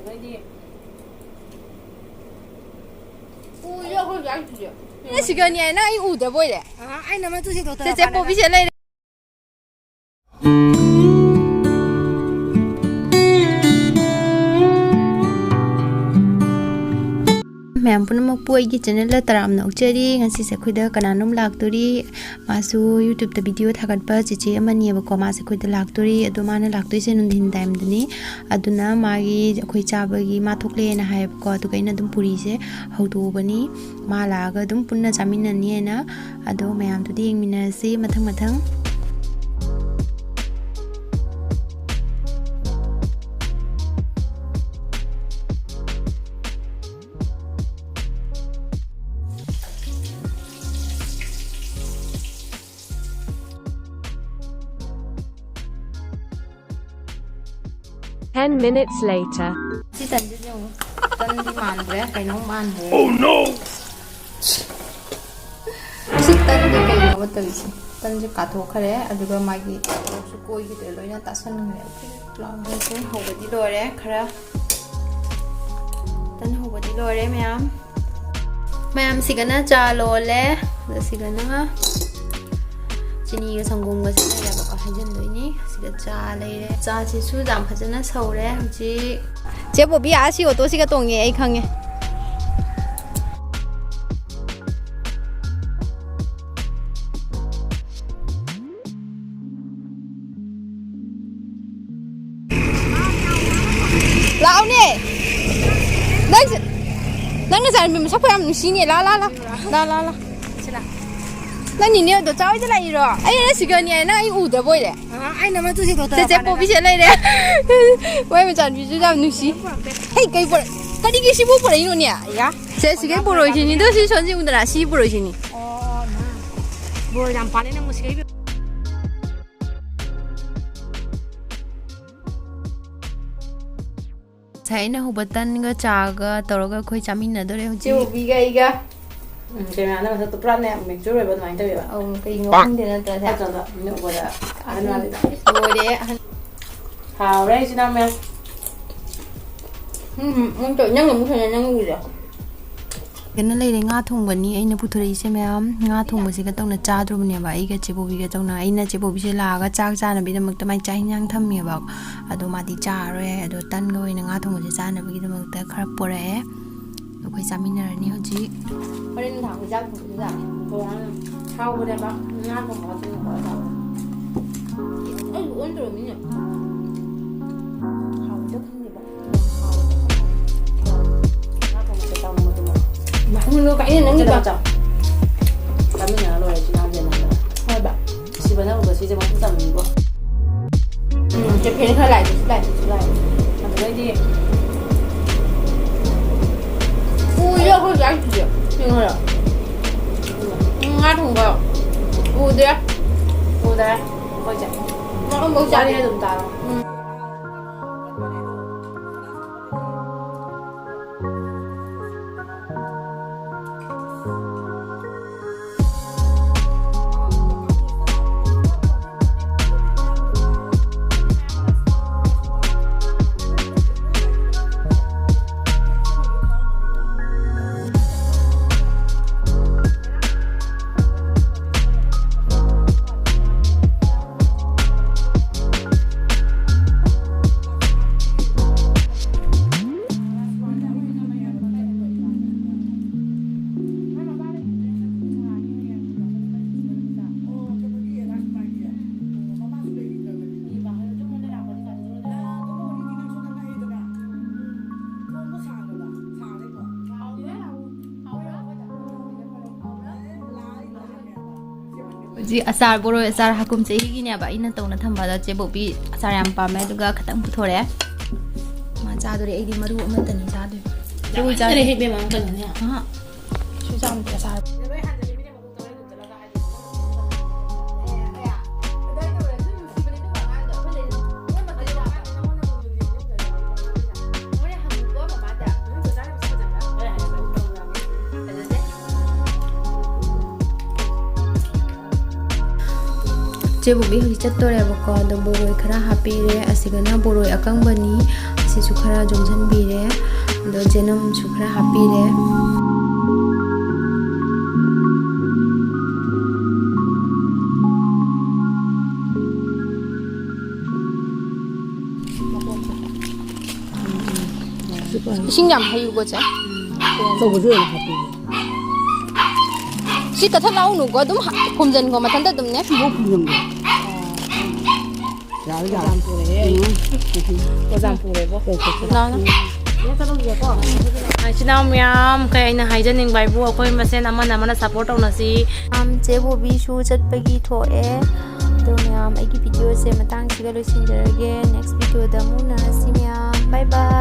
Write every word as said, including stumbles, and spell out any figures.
ꯅꯣꯏꯗꯤ ꯎꯏꯌꯦ ꯑꯩꯈꯣꯏ ꯌꯥꯏꯁꯤꯗꯤ꯫ ꯑꯦ, ꯁꯤꯒꯅꯤ ꯍꯥꯏꯅ ꯑꯩ ꯎꯗꯕ ꯑꯣꯏꯔꯦ꯫ ꯑ, ꯑꯩꯅ ꯃꯇꯨꯁꯦ ꯗꯣꯛꯇꯔ ꯆꯦꯆꯦ ꯄꯥꯜꯂꯒ ꯄꯣꯕꯤꯁꯦ ꯂꯩꯔꯦ꯫ ꯃꯌꯥꯝ ꯄꯨꯝꯅꯃꯛꯄꯨ ꯑꯩꯒꯤ ꯆꯦꯅꯦꯜꯗ ꯇꯔꯥꯝꯅ ꯑꯣꯛꯆꯔꯤ꯫ ꯉꯁꯤꯁꯦ ꯑꯩꯈꯣꯏꯗ ꯀꯅꯥꯅꯣꯝ ꯂꯥꯛꯇꯣꯔꯤ꯫ ꯃꯥꯁꯨ YouTube-ꯇ video ꯊꯥꯒꯠꯄ ꯆꯦꯆꯦ ꯑꯃꯅꯤꯕꯀꯣ꯫ ꯃꯥꯁꯦ ꯑꯩꯈꯣꯏꯗ ꯂꯥꯛꯇꯣꯔꯤ꯫ ꯑꯗꯣ ꯃꯥꯅ ꯂꯥꯛꯇꯣꯏꯁꯦ ꯅꯨꯡꯊꯤꯟ time-ꯗꯅꯤ꯫ ꯑꯗꯨꯅ ꯃꯥꯒꯤ ꯑꯩꯈꯣꯏ ꯆꯥꯕꯒꯤ ꯃꯥ ꯊꯣꯛꯂꯛꯑꯦꯅ ꯍꯥꯏꯌꯦꯕꯀꯣ꯫ ꯑꯗꯨꯒ ꯑꯩꯅ ꯑꯗꯨꯝ ꯄꯨꯔꯤꯁꯦ ꯍꯧꯗꯣꯛꯑꯕꯅꯤ꯫ ꯃꯥ ꯂꯥꯛꯑꯒ ꯑꯗꯨꯝ ꯄꯨꯟꯅ ꯆꯥꯃꯤꯟꯅꯅꯤ ꯍꯥꯏꯅ꯫ ꯑꯗꯣ ꯃꯌꯥꯝꯗꯨꯗꯤ ꯌꯦꯡꯃꯤꯟꯅꯔꯁꯤ ꯃꯊꯪ ꯃꯊꯪ꯫ Ten minutes later. ꯁꯤ ꯇꯟꯁꯤꯗꯤ ꯌꯦꯡꯉꯨ꯫ ꯇꯟꯗꯤ ꯃꯥꯟꯗ꯭ꯔꯦ, ꯀꯩꯅꯣꯝ ꯃꯥꯟꯗ꯭ꯔꯦ꯫ Oh no! ꯁꯤ ꯇꯟꯗꯤ ꯀꯩꯅꯣꯕ ꯇꯧꯔꯤꯁꯦ? ꯇꯟꯁꯦ ꯀꯥꯊꯣꯛꯈ꯭ꯔꯦ, ꯑꯗꯨꯒ ꯃꯥꯒꯤ ꯀꯣꯏꯒꯤꯗ꯭ꯔꯦ, ꯂꯣꯏꯅ ꯇꯥꯁꯟꯈ꯭ꯔꯦ꯫ ꯂꯥꯎꯕꯁꯦ ꯍꯧꯕꯗꯤ ꯂꯣꯏꯔꯦ ꯈꯔ꯫ ꯇꯟ ꯍꯧꯕꯗꯤ ꯂꯣꯏꯔꯦ ꯃꯌꯥꯝ꯫ ꯃꯌꯥꯝ ꯁꯤꯒꯅ ꯆꯥ ꯂꯣꯜꯂꯦ꯫ ꯑꯗ ꯁꯤꯒꯅ ꯆꯤꯅꯤꯒ ꯁꯪꯒꯣꯝꯒꯁꯦ ꯂꯩꯔꯕꯀꯣ, ꯍꯩꯖꯤꯟꯗꯣꯏꯅꯤ꯫ ꯁꯤꯒ ꯆꯥ ꯂꯩꯔꯦ꯫ ꯆꯥꯁꯤꯁꯨ ꯌꯥꯝ ꯐꯖꯅ ꯁꯧꯔꯦ ꯍꯧꯖꯤꯛ꯫ ꯆꯦ ꯕꯣꯕꯤ, ꯑꯥ ꯁꯤ ꯑꯣꯇꯣꯁꯤꯒ ꯇꯣꯡꯉꯦ, ꯑꯩ ꯈꯪꯉꯦ꯫ ꯂꯥꯛꯑꯣꯅꯦ꯫ ꯅꯪꯁꯦ, ꯅꯪ ꯅꯆꯥꯅꯨꯄꯤ ꯃꯁꯛ ꯌꯥꯝ ꯅꯨꯡꯁꯤꯅꯦ꯫ ꯂꯥ, ꯂꯥ, ꯂꯥ꯫ ꯂꯥ, ꯂꯥ, ꯂꯥ꯫ ꯅꯪ ꯅꯤꯅꯦ ꯑꯗꯣ ꯆꯥꯎꯏꯗ ꯂꯥꯛꯏꯔꯣ? ꯑꯩ ꯁꯤꯒꯅꯤ ꯍꯥꯏꯅ ꯑꯩ ꯎꯗꯕ ꯑꯣꯏꯔꯦ꯫ ꯑ, ꯑꯩꯅ ꯃꯗꯨꯁꯦ ꯗꯣꯛꯇꯔ ꯆꯦꯆꯦ ꯄꯥꯜꯂꯦ꯫ ꯄꯣꯕꯤꯁꯦ ꯂꯩꯔꯦ꯫ ꯃꯣꯏ ꯃꯆꯥꯅꯨꯄꯤꯁꯨ ꯌꯥꯝ ꯅꯨꯡꯁꯤ꯫ ꯍꯩ, ꯀꯩ ꯄꯨꯔꯛ-, ꯀꯔꯤꯒꯤ ꯁꯤꯕꯨ ꯄꯨꯔꯛꯏꯅꯣꯅꯦ? ꯌꯥ? ꯁꯦ, ꯁꯤꯒꯩ ꯄꯨꯔꯛꯏꯁꯤꯅꯤ꯫ ꯑꯗꯣ ꯁꯤ ꯁꯣꯟꯁꯤ ꯎꯗꯅ ꯁꯤ ꯄꯨꯔꯛꯏꯁꯤꯅꯤ꯫ ꯑꯣ, ꯏꯃꯥ꯫ ꯕꯣꯔ ꯌꯥꯝ ꯄꯥꯜꯂꯦ ꯅꯪꯕꯨ ꯁꯤꯒꯩ꯫ ꯉꯁꯥꯏ ꯑꯩꯅ ꯍꯧꯕ ꯇꯟꯒ ꯆꯥꯒ ꯇꯧꯔꯒ ꯑꯩꯈꯣꯏ ꯆꯥꯃꯤꯟꯅꯗꯣꯔꯦ ꯍꯧꯖꯤꯛ꯫ ꯆꯦ ꯕꯣꯕꯤꯒ ꯑꯩꯒ꯫ ꯎꯝ, ꯀꯦꯃꯦꯔꯥꯗ ꯃꯁꯛꯇꯣ ꯄꯨꯔꯥꯅꯦ mature ꯑꯣꯏꯕ ꯑꯗꯨꯃꯥꯏꯅ ꯇꯧꯋꯦꯕ꯫ ꯑꯧ, ꯀꯩꯅꯣ ꯈꯪꯗꯦ ꯅꯠꯇ꯭ꯔꯥ ꯁꯦ? ꯅꯠꯇ꯭ꯔꯒ ꯃꯤꯅ ꯎꯕꯗ ꯑꯍꯟ ꯑꯍꯟ ꯃꯥꯜꯂꯤꯗ꯫ ꯂꯣꯏꯔꯦ, ꯑꯍꯟ꯫ ꯍꯥꯎꯔꯦ ꯏꯆꯤꯟ ꯏꯅꯥꯎ ꯃꯌꯥꯝ꯫ ꯎꯝ, ꯅꯪ ꯇꯧ-, ꯅꯪ ꯑꯃꯨꯛ ꯁꯥꯟꯅ, ꯅꯪ ꯎꯏꯔꯣ? ꯀꯩꯅꯣ ꯂꯩꯔꯦ, ꯉꯥ ꯊꯣꯡꯕꯅꯤ ꯑꯩꯅ ꯄꯨꯊꯣꯔꯛꯏꯁꯦ ꯃꯌꯥꯝ꯫ ꯉꯥ ꯊꯣꯡꯕꯁꯤꯒ ꯇꯧꯅ ꯆꯥꯗ꯭ꯔꯣꯕꯅꯦꯕ ꯑꯩꯒ ꯆꯦꯕꯣꯕꯤꯒ ꯇꯧꯅ꯫ ꯑꯩꯅ ꯆꯦꯕꯣꯕꯤꯁꯦ ꯂꯥꯛꯑꯒ ꯆꯥꯛ ꯆꯥꯅꯕꯒꯤꯗꯃꯛꯇ ꯃꯥꯏ ꯆꯥꯛ ꯍꯤꯟꯖꯥꯡ ꯊꯝꯃꯦꯕ꯫ ꯑꯗꯣ ꯃꯥꯗꯤ ꯆꯥꯔꯔꯣꯏ꯫ ꯑꯗꯣ ꯇꯟꯒ ꯑꯣꯏꯅ ꯉꯥ ꯊꯣꯡꯕꯁꯦ ꯆꯥꯅꯕꯒꯤꯗꯃꯛꯇ ꯈꯔ ꯄꯣꯔꯛꯑꯦ꯫ ꯑꯗꯣ ꯑꯩꯈꯣꯏ ꯆꯥꯃꯤꯟꯅꯔꯅꯤ ꯍꯧꯖꯤꯛ꯫ ꯍꯣꯔꯦꯟ ꯅꯨꯡꯗꯥꯡ ꯍꯤꯟꯖꯥꯡ ꯊꯣꯡꯕꯗꯨꯗ ꯊꯣꯡꯉꯒ ꯍꯥꯎꯕꯅꯦꯕ꯫ ꯉꯥ ꯊꯣꯡꯕꯒ ꯇꯧꯔꯒ ꯆꯥꯕ꯫ ꯑꯩ ꯑꯣꯟ ꯇꯧꯔꯝꯃꯤꯅꯦ꯫ ꯍꯥꯎꯕꯗꯣ ꯈꯪꯗꯦꯕ꯫ ꯎꯝ, ꯀꯥꯏꯅ ꯅꯪꯒꯤ ꯆꯥꯎ, ꯆꯥꯎ꯫ ꯆꯥꯃꯤꯟꯅꯔ ꯂꯣꯏꯔꯦ, ꯆꯤꯟ ꯅꯥꯎꯁꯦ ꯅꯪꯒ꯫ ꯍꯣꯏꯕ꯫ ꯁꯤꯕꯅ ꯎꯕ ꯁꯤꯁꯦ ꯃꯈꯨꯠ ꯆꯥꯝꯃꯤꯀꯣ꯫ ꯎꯝ, ꯆꯦ ꯐꯦꯟ ꯈꯔ ꯂꯥꯛꯑꯦ, ꯁꯤ ꯂꯥꯛꯑꯦ, ꯁꯤ ꯂꯥꯛꯑꯦ꯫ ꯑꯗꯨꯗꯩꯗꯤ ꯎꯏꯌꯦ ꯑꯩꯈꯣꯏ ꯆꯥꯛꯁꯤꯗꯤ꯫ ꯌꯦꯡꯉꯨꯔꯣ꯫ ꯎꯝ, ꯉꯥ ꯊꯣꯡꯕ ꯎꯗꯦ꯫ ꯎꯗ꯭ꯔꯦ ꯑꯩꯈꯣꯏꯁꯦ꯫ ꯃꯔꯨꯝꯐꯧ ꯆꯥꯗꯦ꯫ ꯋꯥꯔꯤ ꯑꯗꯨꯝ ꯇꯥꯔꯣ꯫ ꯎꯝ꯫ ꯍꯧꯖꯤꯛ ꯑꯆꯥꯔ, ꯕꯣꯔꯣꯏ ꯑꯆꯥꯔ ꯍꯥꯀꯨꯝ ꯆꯍꯤꯒꯤꯅꯦꯕ ꯑꯩꯅ ꯇꯧꯅ ꯊꯝꯕꯗ꯫ ꯆꯦꯕꯣꯛꯄꯤ ꯑꯆꯥꯔ ꯌꯥꯝ ꯄꯥꯝꯃꯦ, ꯑꯗꯨꯒ ꯈꯤꯇꯪ ꯄꯨꯊꯣꯔꯛꯑꯦ꯫ ꯃꯥ ꯆꯥꯗꯣꯔꯦ, ꯑꯩꯗꯤ ꯃꯔꯨ ꯑꯃꯠꯇꯅꯤ ꯆꯥꯗꯣꯏꯕ꯫ ꯆꯦꯕꯣꯛ ꯆꯥ-, ꯌꯥꯝꯃꯟꯈꯔꯦꯍꯦ ꯏꯕꯦꯝꯃ, ꯀꯩꯅꯣꯅꯦ? ꯑꯍ꯫ ꯁꯤ ꯆꯥꯝꯗꯦ ꯑꯆꯥꯔ꯫ ꯆꯦꯕꯨꯛꯕꯤ ꯍꯧꯖꯤꯛ ꯆꯠꯇꯣꯔꯦꯕꯀꯣ꯫ ꯑꯗꯣ ꯕꯣꯔꯣꯏ ꯈꯔ ꯍꯥꯞꯄꯤꯔꯦ꯫ ꯑꯁꯤꯒꯅ ꯕꯣꯔꯣꯏ ꯑꯀꯪꯕꯅꯤ꯫ ꯁꯤꯁꯨ ꯈꯔ ꯌꯣꯝꯁꯤꯟꯕꯤꯔꯦ꯫ ꯑꯗꯣ ꯆꯦꯅꯝꯁꯨ ꯈꯔ ꯍꯥꯞꯄꯤꯔꯦ꯫ ꯏꯁꯤꯡ ꯌꯥꯝ ꯍꯩꯌꯨꯀꯣ, ꯆꯦ꯫ ꯇꯧꯕꯁꯨ ꯑꯣꯏꯅ ꯍꯥꯞꯄꯤꯌꯦ꯫ ꯁꯤ ꯀꯊꯠ ꯂꯥꯎꯅꯨꯀꯣ, ꯑꯗꯨꯝ ꯍꯥ-, ꯐꯨꯝꯖꯤꯟꯈꯣ ꯃꯊꯟꯇ ꯑꯗꯨꯝꯅꯦ꯫ ꯂꯣꯛ ꯐꯨꯝꯖꯤꯟꯈꯣ꯫ ꯌꯥꯔꯦ, ꯌꯥꯔꯦ꯫ ꯎꯝ꯫ ꯂꯥꯎꯅ꯫ ꯏꯆꯤꯟ ꯏꯅꯥꯎ ꯃꯌꯥꯝ, ꯀꯩ ꯑꯩꯅ ꯍꯥꯏꯖꯅꯤꯡꯕ ꯍꯥꯏꯕꯨ, ꯑꯩꯈꯣꯏ ꯃꯁꯦꯟ ꯑꯃꯅ ꯑꯃꯅ support ꯇꯧꯅꯁꯤ꯫ ꯃꯌꯥꯝ, ꯆꯦ ꯕꯣꯕꯤꯁꯨ ꯆꯠꯄꯒꯤ ꯊꯣꯛꯑꯦ꯫ ꯑꯗꯣ ꯃꯌꯥꯝ, ꯑꯩꯒꯤ video ꯁꯦ ꯃꯇꯥꯡꯁꯤꯒ ꯂꯣꯏꯁꯤꯟꯖꯔꯒꯦ꯫ Next video ꯗ ꯑꯃꯨꯛ ꯎꯅꯔꯁꯤ ꯃꯌꯥꯝ꯫ Bye bye꯫